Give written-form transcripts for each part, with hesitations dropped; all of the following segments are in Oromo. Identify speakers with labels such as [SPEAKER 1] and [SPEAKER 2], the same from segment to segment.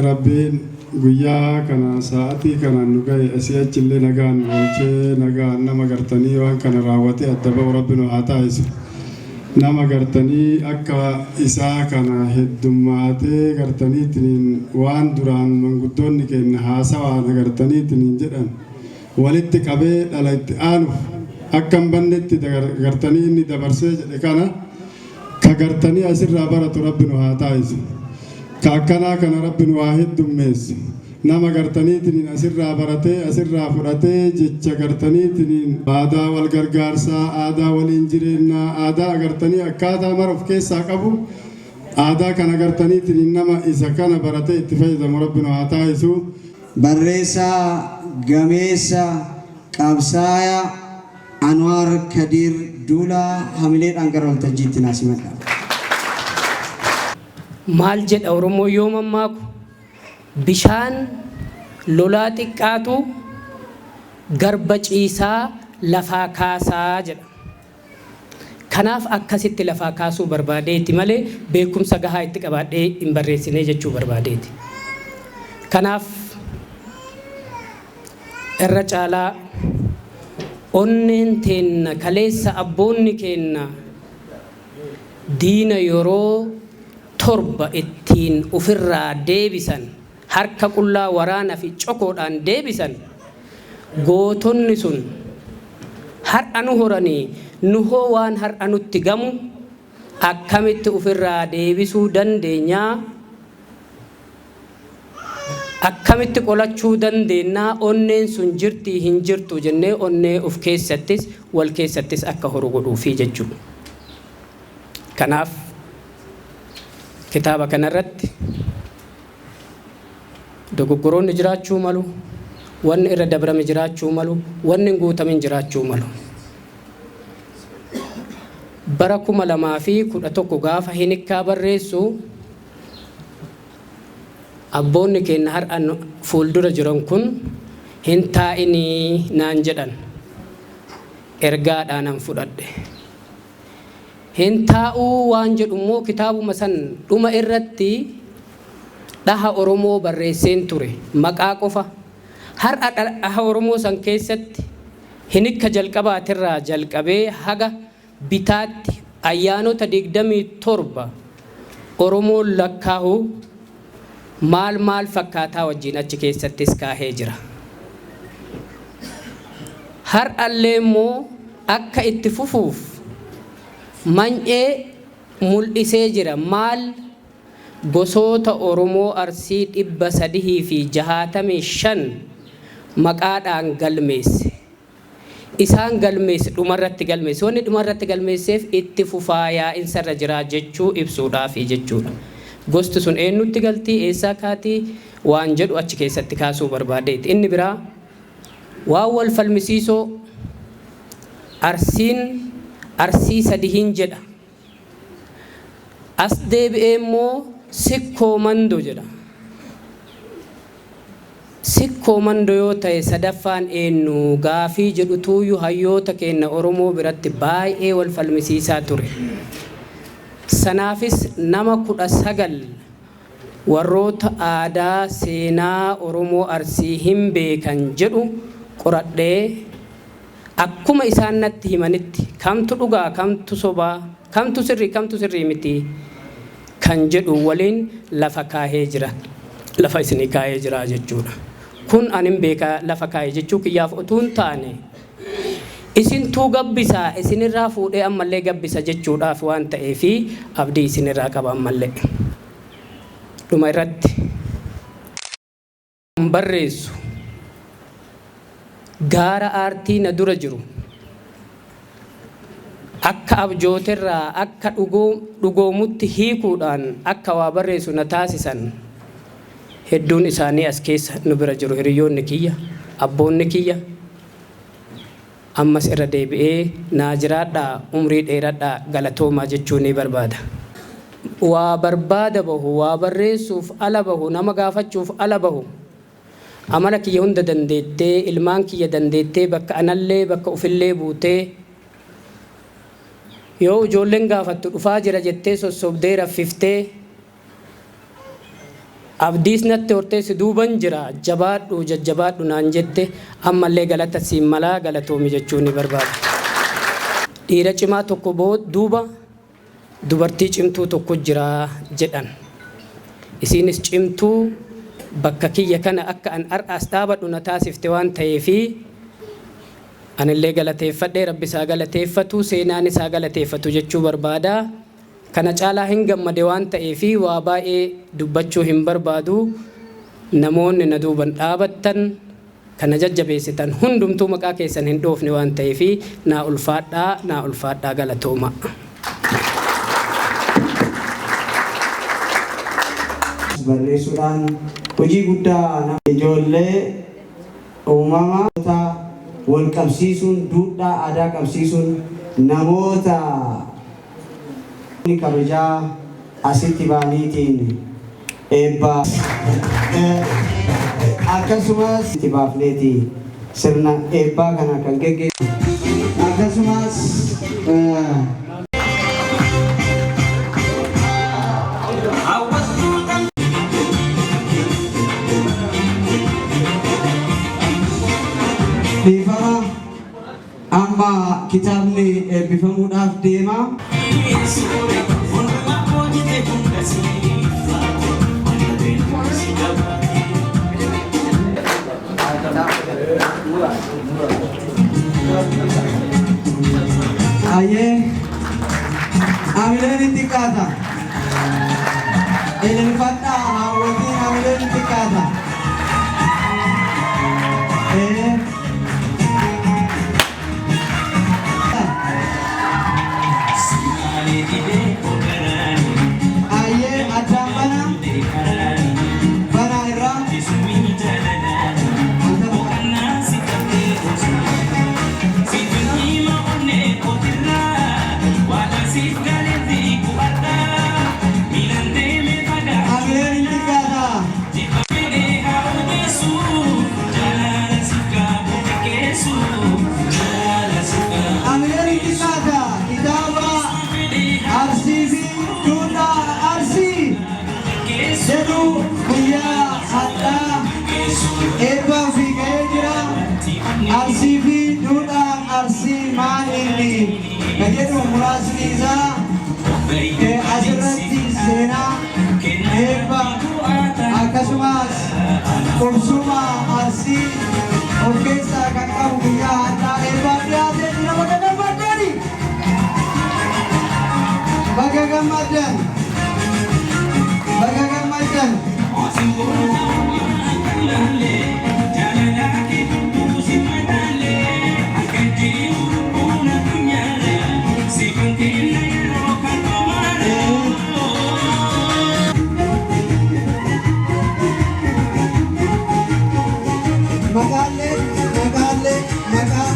[SPEAKER 1] Rabbiin guyyaa kana sa'atii kanaan nu gahe, asii achillee nagaan nu oolchee, nagaan nama gartanii waan kana raawwatee adda ba'u Rabbi nu haa taasisu. Nama gartanii akka isaa kana heddummaatee gartaniitiin waan duraan manguddoonni keenya haasawaan agartaniitiin jedhan walitti qabee dhala itti aanuuf akka hin bannetti gartanii inni dabarsee jedhe kana ka gartanii asirraa baratu Rabbi nu haa taasisu. Ka akkanaa kana Rabbi nu haa heddummeessu. Nama gartaniitiin asirraa baratee, asirraa fudhatee, jecha gartaniitiin aadaa wal gargaarsaa, aadaa waliin jireenyaa, aadaa agartanii akkaataa mara of keessaa qabu, aadaa kana gartaniitiin nama isa kana baratee itti fayyadamu Rabbi nu haa taasisu.
[SPEAKER 2] Barreessaa gameessa qabsaayaa Anwaar Kadiir Duulaa hamileedhaan gara waltajjiitti naa simadha.
[SPEAKER 3] Maal jedha Oromoo yoo mammaaku? Bishaan lolaa xiqqaatu garba ciisaa lafaa kaasaa jedha. Kanaaf akkasitti lafaa kaasuu barbaadeeti malee beekumsa gahaa itti qabaadhee hin barreessinee jechuu barbaadeeti. Kanaaf irra caalaa onneen teenna kaleessa abboonni keenna diina yeroo 7 ittiin ufirraa deebisan, harka qullaa waraana fi cokoodhaan deebisan, gootonni sun har'a nu horanii, nuhoo waan har'a nutti gamu akkamitti ufirraa deebisuu dandeenyaa, akkamitti qolachuu dandeennaa, onneen sun jirtii hin jirtu jennee onnee uf keessattis wal keessattis akka horu godhuufi jechuudha. Kanaaf kitaaba kanarratti dogoggoroonni jiraachuu malu, wanni irra dabrame jiraachuu malu, wanni hin guutamin jiraachuu malu. Bara 2011 gaafa hinikkaa barreessu, abboonni keenya har'a fuuldura jiran kun hin taa'inii naan jedhan, ergaadhaanan fudhadhe. Hin taa'uu waan jedhu immoo kitaabuma san dhuma irratti dhaha Oromoo barreesseen ture, maqaa qofa. Har'a dhaha Oromoo san keessatti hinikka jalqabaatirraa jalqabee haga bitaatti ayyaanota 27 Oromoon lakkaahu maal maal fakkaataa wajjin achi keessattis kaahee jira. Har'allee immoo akka itti fufuuf many'ee mul'isee jira. Maal gosoota Oromoo Arsii 365 maqaadhaan galmeesse. Isaan galmeesse, dhumarratti galmeesse. Wanni dhumarratti galmeesseef itti fufaa yaa'insarra jiraa jechuu ibsuudhaafi jechuudha. Gosti sun eenyutti galtii, eessaa kaatii waan jedhu achi keessatti kaasuu barbaadeeti. Inni biraa waan wal falmisiisoo, Arsiin Arsii sadihin jedha. As deebi'ee immoo Sikkoo Mando jedha. Sikkoo Mando yoo ta'e sadaffaan eenyu gaafii jedhutuuyyu hayyoota keenna Oromoo biratti baay'ee wal falmisiisaa ture. Sanaafis nama 19 warroota aadaa, seenaa Oromoo Arsii hin beekan jedhu qoradhee akkuma isaan natti himanitti kamtu dhugaa, kamtu sobaa, kamtu sirrii, kamtu sirrii miti kan jedhu waliin lafa kaahee jira. Lafa isinii kaahee jira jechuudha. Kun anin beeka lafa kaahe jechuu kiyyaaf utuu hin taane, isintuu gabbisaa, isinirraa fuudhee ammallee gabbisa jechuudhaaf waan ta'eefi abdii isinirraa qaba ammallee. Dhuma irratti barreessu gaara aartii na dura jiru akka abjooterraa akka dhugoomutti hiikuudhaan akka waa barreessu na taasisan hedduun isaanii as keessa nu bira jiru, hiriyoonni kiyya, abboonni kiyya. Ammas irra deebi'ee naa jiraadhaa, umrii dheeradhaa, galatoomaa jechuu ni barbaada. Waa barbaada bahu, waa barreessuuf ala bahu, nama gaafachuuf ala bahu, amala kiyya hunda dandeettee, ilmaan kiyya dandeettee, bakka anallee bakka ufillee buutee, yoo ijoolleen gaafattu dhufaa jira jettee sossobdee raffiftee, Abdiis natti hortee si duuban jira, jabaadhu, jajjabaadhu naan jette, ammallee galata siin malaa, galatoomi jechuu ni barbaada. Dhiira cimaa tokko duuba dubartii cimtuu tokko jira jedhan. Isiinis cimtuu bakka kiyya kana akka an har'aas dhaabadhu na taasifte waan ta'eefi anillee galateeffadhee Rabbi isaa galateeffatu, seenaan isaa galateeffatu jechuu barbaada. Kana caalaa hin gammade waan ta'eefi waa baay'ee dubbachuu hin barbaadu. Namoonni na duuban dhaabattan, kan na jajjabeessitan hundumtuu maqaa keessan hin dhoofne waan ta'eefi naa ulfaadhaa, naa ulfaadhaa, galatoomaa.
[SPEAKER 2] Barreessuudhaan hojii guddaa nama ijoollee uumama wal qabsiisuun, duudhaa aadaa qabsiisuun, namoota kabajaa asitti ba'aniitiin eebba akkasumas itti baafneeti sirna eebbaa kana kan geggeessu akkasumas. Dhiifama, amma kitaabni eebbifamuudhaaf deema. Ayyee, hamileen itti xiqqaata. Ililfadhaa haawwatiin, hamileen itti xiqqaata. Ee. Ayyee, addaan bana. Bana irraa. Hamileen itti xiqqaata. Hamileen itti xiqqaata. Kitaaba Arsii fi Duudhaa Arsii jedhu guyyaa har'aa eebbaa fi ga'ee jira. Arsii fi duudhaan Arsii maal inni kan jedhu muraasni isaa asirratti seenaa, eebba, akkasumas qubsuma Arsii of keessaa kan qabu guyyaa har'aa eebbaan dhiyaatee jira. Baga gammaddani! Baga gammaddan! Baga gammaddan! Maqaalee, maqaalee, maqaa.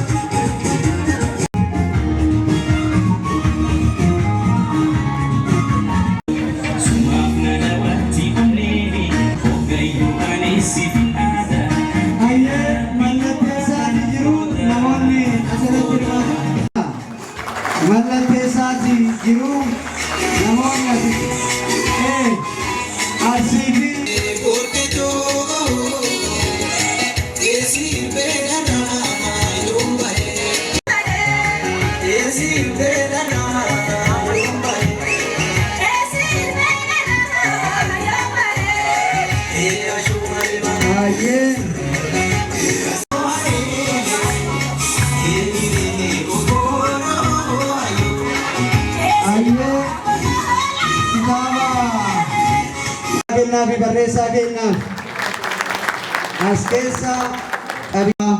[SPEAKER 2] Hayyee, mallatteessaati jiru namoonni asirratti hirmaatan. Mallatteessaati jiru namoonni asitti. Arsii fi. Hayyee. Hayyee, kitaaba kennaa fi barreessaa kennaaf as keessa qabiyyee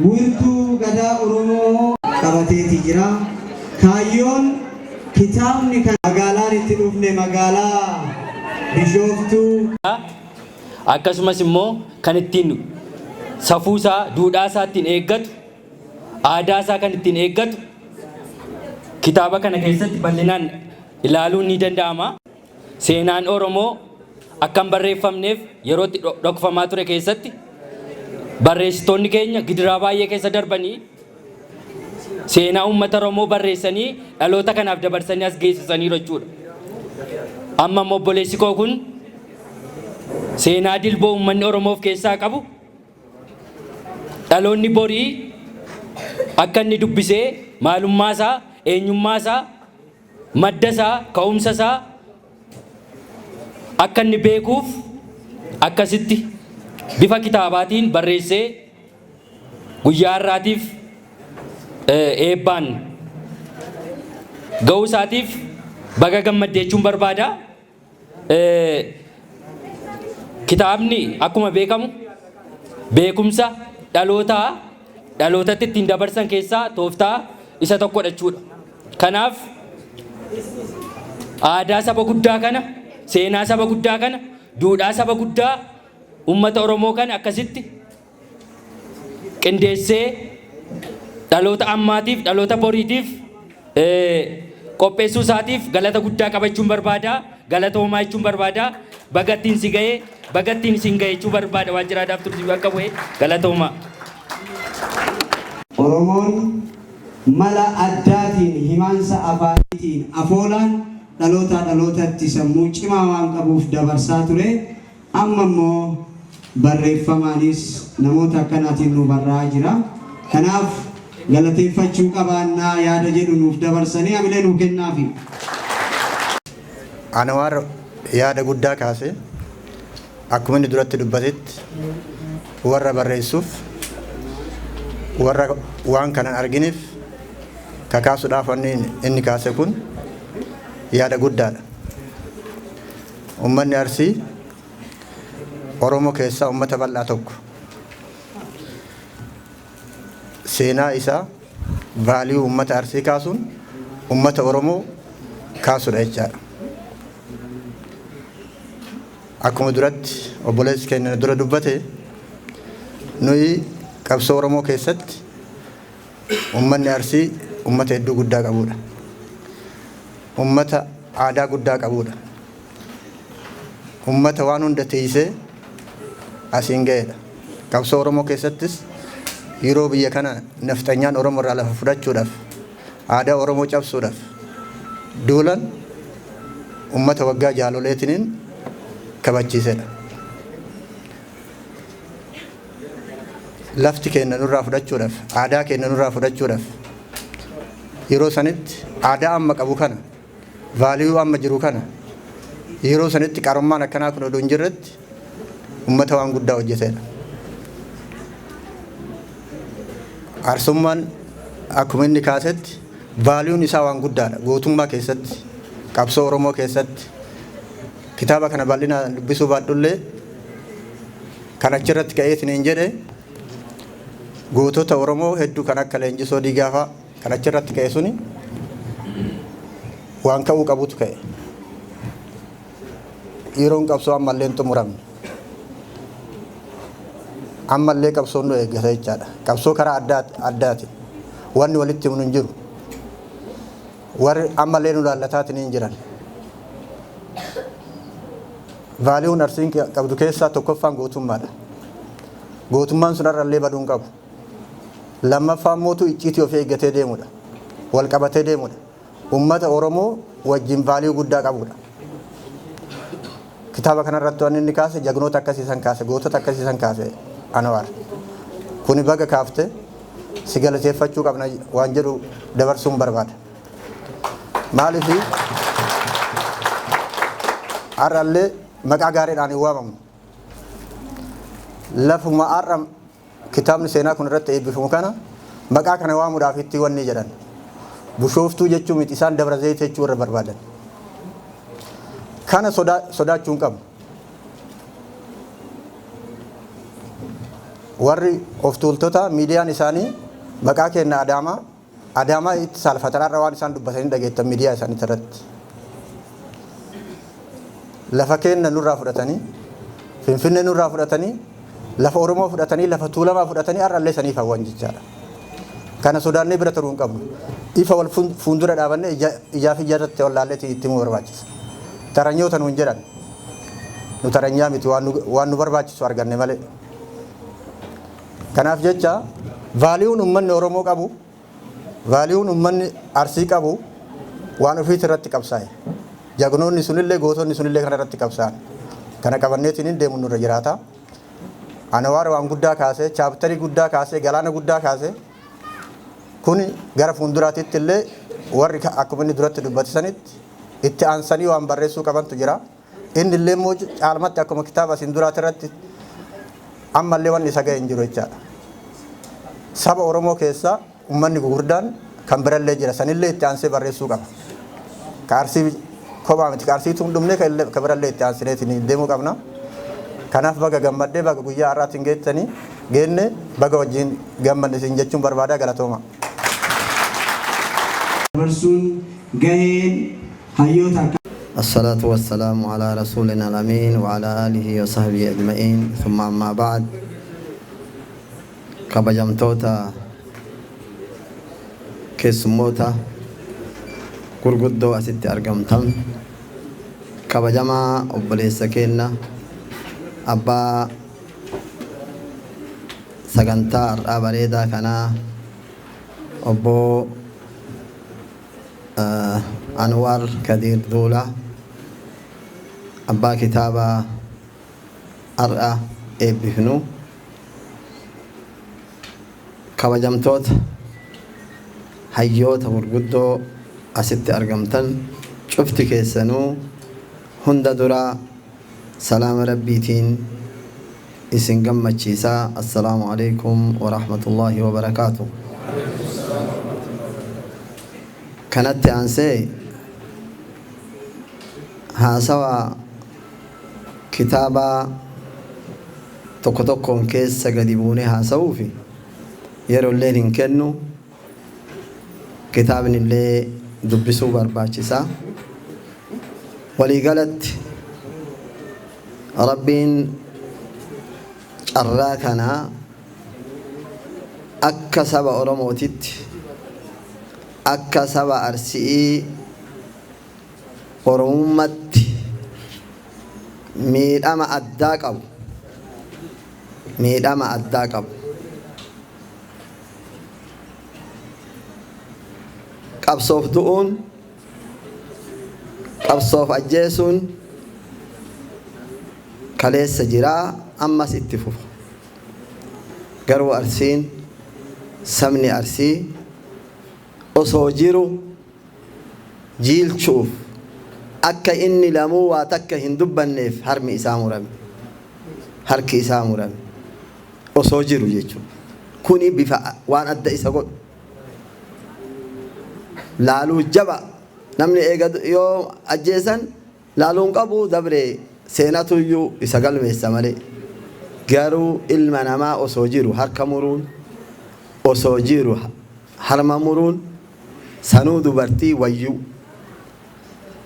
[SPEAKER 2] wiirtuu gadaa Oromoo qabateeti jira. Kaayyoon kitaabni kan magaalaan itti dhufne magaalaa Bishooftuu.
[SPEAKER 4] Akkasumas immoo kan ittiin safuu isaa, duudhaa isaa ittiin eeggatu, aadaa isaa kan ittiin eeggatu kitaaba kana keessatti bal'inaan ilaaluun ni danda'ama. Seenaan Oromoo akka hin barreeffamneef yeroo itti dhokfamaa ture keessatti barreessitoonni keenya gidiraa baay'ee keessa darbanii seenaa uummata Oromoo barreessanii dhaloota kanaaf dabarsanii as geessisaniiru jechuudha. Amma immoo obboleessi koo kun Seenaa dilboo uummanni Oromoo of keessaa qabu dhaloonni borii akka inni dubbisee maalummaa isaa, eenyummaa isaa, madda isaa, ka'umsa isaa akka inni beekuuf akkasitti bifa kitaabaatiin barreessee guyyaa har'aatiif eebbaan ga'uu isaatiif baga gammadde jechuun barbaada. Kitaabni akkuma beekamu beekumsa dhalootaa dhalootatti ittiin dabarsan keessaa tooftaa isa tokkodha jechuudha. Kanaaf aadaa saba guddaa kana, seenaa saba guddaa kana, duudhaa saba guddaa uummata Oromoo kana akkasitti qindeessee dhaloota ammaatiif dhaloota boriitiif qopheessuu isaatiif galata guddaa qabachuun barbaada. Galatoomaa jechuun barbaada. Baga ittiin si ga'ee, baga ittiin isin ga'e jechuu barbaada Waajjira Aadaa fi Turizimii bakka bu'ee galatoomaa.
[SPEAKER 2] Oromoon mala addaatiin himaansa afaaniitiin afoolaan dhalootaa dhalootatti sammuu cimaa waan qabuuf dabarsaa ture. Amma immoo barreeffamaanis namoota akkanaatiin nuu barraa'aa jira. Kanaaf galateeffachuu qabaannaa yaada jedhu nuuf dabarsanii hamilee nuu kennaafi.
[SPEAKER 5] Anwaar yaada guddaa kaase. Akkuma inni duratti dubbatetti warra barreessuuf, warra waan kana hin arginiif kakaasuudhaaf wanni inni kaase kun yaada guddaadha. Ummanni Arsii Oromoo keessaa ummata bal'aa tokko. Seenaa isaa value ummata Arsii kaasuun ummata Oromoo kaasudha jechaadha. Akkuma duratti obboleessi keenya dura dubbate, nuyi qabsoo Oromoo keessatti ummanni Arsii ummata hedduu guddaa qabudha. Ummata aadaa guddaa qabudha. Ummata waan hunda tiisee asiin ga'edha. Qabsoo Oromoo keessattis yeroo biyya kana nafxanyaan Oromoo irraa lafa fudhachuudhaaf, aadaa Oromoo cabsuudhaaf duulan, ummata waggaa jaaloleetiniin kabachiisedha. Lafti keenya nurraa fudhachuudhaaf, aadaa keenya nurraa fudhachuudhaaf, yeroo sanitti aadaa amma qabu kana, value amma jiru kana, yeroo sanitti qarummaan akkanaa kun odoo hin jirretti ummata waan guddaa hojjetedha. Arsummaan akkuma inni kaasetti valueun isaa waan guddaadha. Gootummaa keessatti, qabsoo Oromoo keessatti kitaaba kana bal'inaan dubbisuu baadhullee, kan achirratti ka'eetiin hin jedhe gootota Oromoo hedduu kan akka Leenjisoo Diigaafaa kan achirratti ka'e suni waan ka'uu qabutu ka'e. Yeroon qabsoo ammallee hin xumuramne. Ammallee qabsoon nu eeggata jechaadha. Qabsoo karaa addaati. Wanni walitti himnu hin jiru. Warri ammallee nu laallataatiin hin jiran. Valueun Arsiin qabdu keessaa tokkoffaan gootummaadha. Gootummaan sun har'allee baduu hin qabu. Lammaffaan mootuu icciitii ofii eeggatee deemudha. Wal qabatee deemudha. Uummata Oromoo wajjin value guddaa qabudha. Kitaaba kanarratti waan inni kaase jagnoota akkasiisan kaase, gootota akkasiisan kaase Anwaar. Kuni baga kaafte, si galateeffachuu qabna waan jedhu dabarsuun barbaada. Maaliif har'allee maqaa gaariidhaan hin waamamu. Lafuma har'a kitaabni seenaa kun irratti eebbifamu kana maqaa kana waamuudhaaf itti wanni jedhan. Bushooftuu jechuu miti, isaan Dabra Zayit jechuu irra barbaadan. Kana sodaachuu hin qabnu. Warri of tuultota miidiyaan isaanii maqaa keenya Adaamaa Adaamaa itti saalfatan har'a waan isaan dubbatanii dhageettan miidiyaa isaanii irratti. Lafa keenya nurraa fudhatanii, Finfinnee nurraa fudhatanii, lafa Oromoo fudhatanii, lafa Tuulamaa fudhatanii har'allee saniif hawwan jechaadha. Kana sodaannee bira turuu hin qabnu. Ifa wal fuuldura dhaabannee ijaaf ija irratti wallaalleetii itti himuu barbaachisa. Taranyoota nuun jedhan. Nu taranyaa miti, waan nu barbaachisu arganne malee. Kanaaf jecha valueun uummanni Oromoo qabu, valueun uummanni Arsii qabu waan ofiit irratti qabsaa'e. Jagnoonni sunillee, gootonni sunillee kana irratti qabsaa'an. Kana qabanneetiin deemuun nurra jiraata. Anwaar waan guddaa kaasee, chapterii guddaa kaasee, galaana guddaa kaasee, kun gara fuulduraatitti illee warri akkuma inni duratti dubbate sanitti itti aansanii waan barreessuu qabantu jira. Inni illee immoo caalmatti akkuma kitaaba asiin duraati irratti ammallee wanni isa ga'e hin jiru jechaadha. Saba Oromoo keessaa uummanni gurguddaan kan birallee jira. Sanillee itti aansee barreessuu qaba. Ka Arsii kophaa miti. Ka Arsiitu hin dhumne, ka birallee itti aansineetiin deemuu qabna. Kanaaf baga gammaddee, baga guyyaa har'aatiin geettanii geenne, baga wajjin gammadne isin jechuun barbaada. Galatooma.
[SPEAKER 2] Dabarsuun gaheen hayyoota akka
[SPEAKER 6] الصلاة والسلام على رسولنا الأمين وعلى آله وصحبه أجمعين، ثم أما بعد، kabajamtoota keessummoota gurguddoo asitti argamtan, kabajamaa obboleessa keenna abbaa sagantaa har'aa bareedaa kanaa, obbo Anwar Kadiir Duulaa, abbaa kitaaba har'a eebbifnu, kabajamtoota hayyoota gurguddoo asitti argamtan cufti keessanuu, hunda duraa salaama rabbiitiin isin gammachiisaa. السلام عليكم ورحمة الله وبركاته. Kanatti aansee haasawa kitaabaa tokko tokkoon keessa gadi buunee haasa'uufi yeroo illeen hin kennu. Kitaabni illee dubbisuu barbaachisaa. Waliigalatti Rabbiin carraa kanaa akka saba Oromootitti, akka saba Arsi'ii Oromummaatti miidhama addaa qabu, miidhama addaa qabu. Qabsoof du'uun, qabsoof ajjeesuun kaleessa jiraa, ammas itti fufa. Garuu Arsiin, sabni Arsii osoo jiru jiilchuuf, akka inni lamuu waa takka hin dubbanneef harmi isaa murame, harki isaa murame, osoo jiru jechuudha. Kuni bifa waan adda isa godhu. Laaluu jaba namni eega yoo ajjeesan laaluun qabu dabre, seenatuyyuu isa galmeessa malee. Garuu ilma namaa osoo jiru harka muruun, osoo jiru harma muruun, sanuu dubartii wayyuu.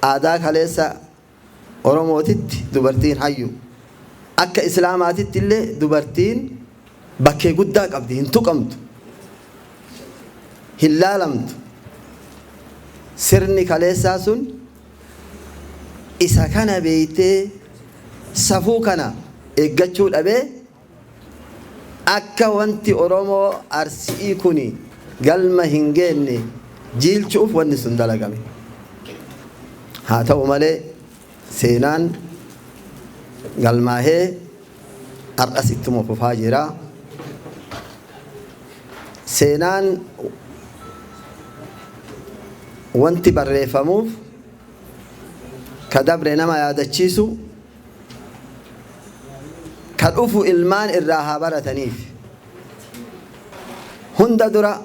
[SPEAKER 6] Aadaa kaleessa Oromootitti dubartiin hayyu. Akka Islaamaatitti illee dubartiin bakkee guddaa qabdi, hin tuqamtu. Hin laalamtu. Sirni kaleessaa sun isa kana beeytee safuu kana eeggachuu dhabee akka wanti Oromoo Arsi'ii kuni galma hin geenne jiilchuuf wanni sun dalagame. Haa ta'u malee seenaan galmaahee har'as ittuma fufaa jira. Seenaan wanti barreeffamuuf ka dabre nama yaadachiisu, ka dhufu ilmaan irraa haa barataniif. Hunda dura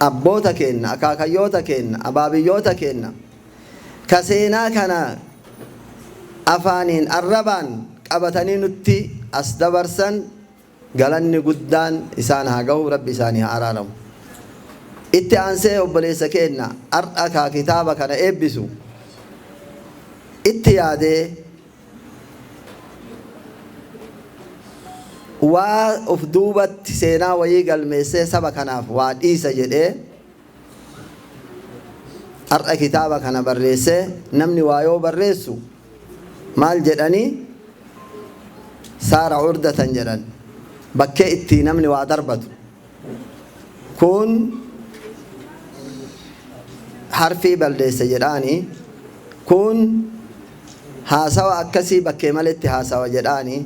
[SPEAKER 6] abboota keenna, akaakayyoota keenna, abaabiyyoota keenna ka seenaa kana afaaniin arrabaan qabatanii nutti as dabarsan, galanni guddaan isaan haa gahu, Rabbi isaanii haa araaramu. Itti aansee obboleessa keenna har'a kaa kitaaba kana eebbisu itti yaadee waa of duubatti seenaa wayii galmeessee saba kanaaf waa dhiisa jedhee har'a kitaaba kana barreessee. Namni waa yoo barreessu maal jedhanii, صار عرضة jedhan, bakkee itti namni waa darbatu. Kun harfii balleessa jedhaanii, kun Haasawa akkasii bakkee maletti haasawa jedhaani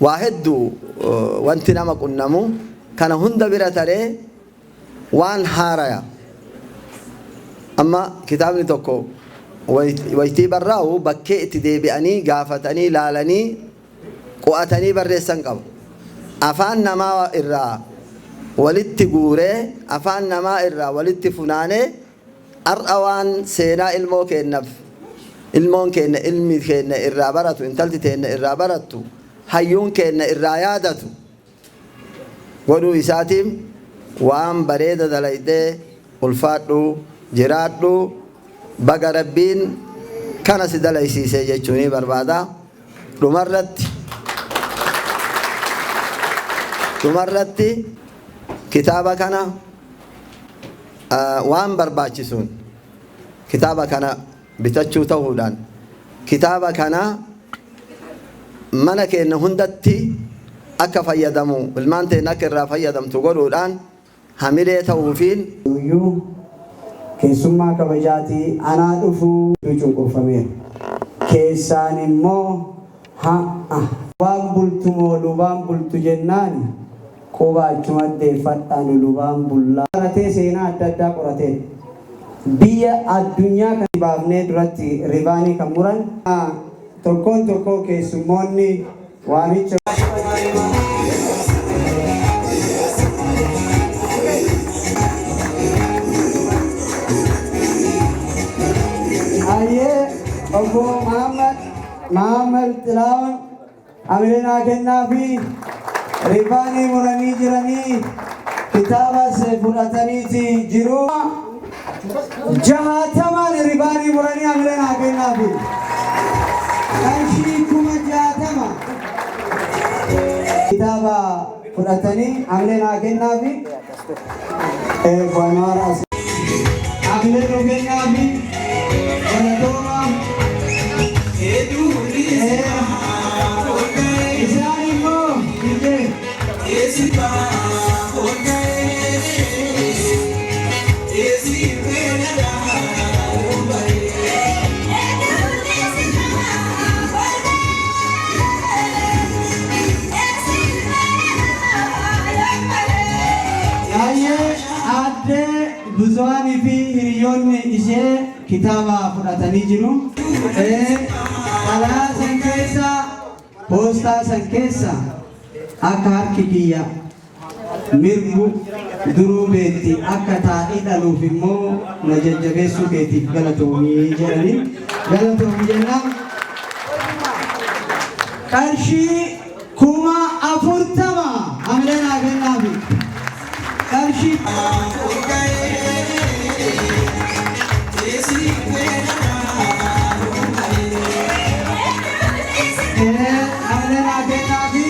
[SPEAKER 6] waa hedduu wanti nama qunnamu kana hunda bira taree waan haaraya. Amma kitaabni tokko waytii barraa'u bakkee itti deebi'anii gaafatanii laalanii qu'atanii barreessan qaba. Afaan namaa irraa walitti guuree, afaan namaa irraa walitti funaanee, har'a waan seenaa ilmoo keennaaf, ilmoon keenya, ilmi keenya irraa baratu, intalti teenya irraa barattu, hayyuun keenya irraa yaadatu godhuu isaatiin waan bareeda dalaydee. Ulfaadhu, jiraadhu, baga Rabbiin kana si dalaysiisee jechuunii barbaada. Dhumarratti kitaaba kana waan barbaachisuun kitaaba kana bitachuu ta'uudhaan, kitaaba kana mana keenya hundatti akka fayyadamu, ilmaan teenya akka irraa fayyadamtu godhuudhaan hamilee ta'uufiin.
[SPEAKER 2] Iyyuu keessummaa kabajaatii anaa dhufuu cunqurfameera. Keessaan immoo waan bultumoo lubaan bultu jennaan quba achuma deeffadhaan lubaan bullaa. Qoratee seenaa adda addaa qoratee biyya addunyaa kan baafnee duratti ribaanii kan muran tokkoon tokkoo keessummoonni waamicha. Ayyee, obbo Muhammad Muhammad Xilaawun amirinaa kennaa fi ribaanii muranii jiranii kitaabas fudhataniiti jiru. 60n ribaanii muranii amirinaa kennaa fi qarshii 60,000 kitaaba fudhatanii amirinaa kennaa fi Buenoara amilee nu kennaa fi galatooma. Isaan immoo ijee. Baay'ee aaddee Buzuwaanii fi hiriyoonni ishee kitaaba fudhatanii jiru. Xalayaa san keessa, poostaa san keessa akka harki kiyya mirgu duruu beetti, akka taa'ii dhaluuf immoo na jajjabeessuu keetiif galatoomii jedhanii, galatoomii jennaan. Qarshii 40,000 hamilee naa kennaafi. Qarshii. Hamilee naa kennaafi.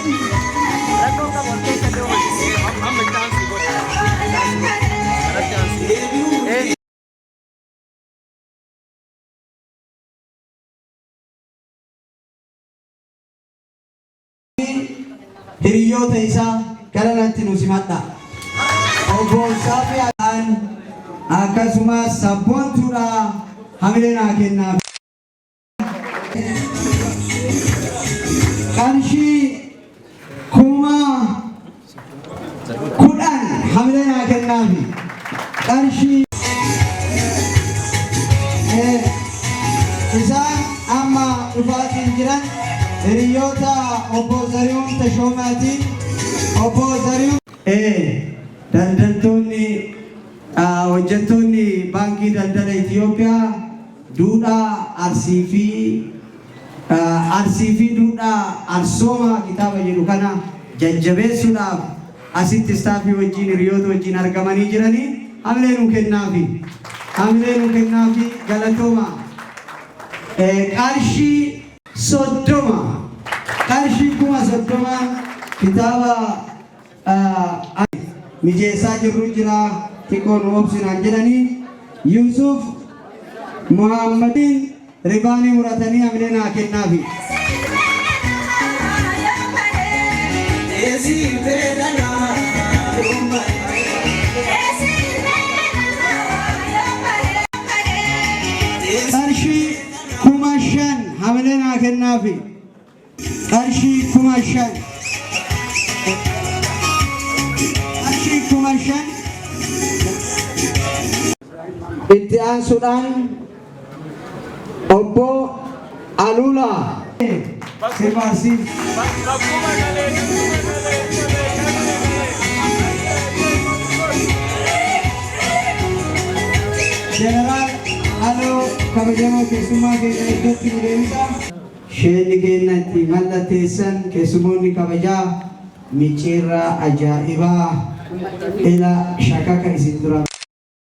[SPEAKER 2] Hiriyoota isaa gara natti nu simadha. Obbo Saafiyaan akkasumas sabboontuudha hamilee naa kennaa. Qarshii 10,000 hamilee naa kennaafi. Qarshii isaan amma dhufaatiin jiran hiriyoota obbo Zarihuun Tashoomaatiin. Obbo Zarihuun, daldaltoonni, hojjettoonni Baankii Daldala Itiyoophiyaa duudhaa Arsii fi duudhaa Arsoomaa kitaaba jedhu kana jajjabeessuudhaaf asitti istaafii wajjin, hiriyoota wajjin argamanii jiranii hamilee nuu kennaafi. Hamilee nuu kennaafi, galatooma. Qarshii 30, qarshii 30,000n kitaaba mijeessaa jirru jira, xiqqoo nu obsinaan jedhanii Yuusuf Muhammadiin ribaanii muratanii hamilee naa kennaafi. Qarshii 5,000 hamilee. Naa kennaafi. Qarshii 5000. Qarshii 5000. Itti aansuudhaan obbo Aluulaa. Sirba Arsii. Jeneraal Aloo kabajamoo keessummaa keenya iddootti nu deebisa. Sheenni keenya itti mallatteessan keessummoonni kabajaa micciirraa ajaa'ibaa ila shakaka isin dura.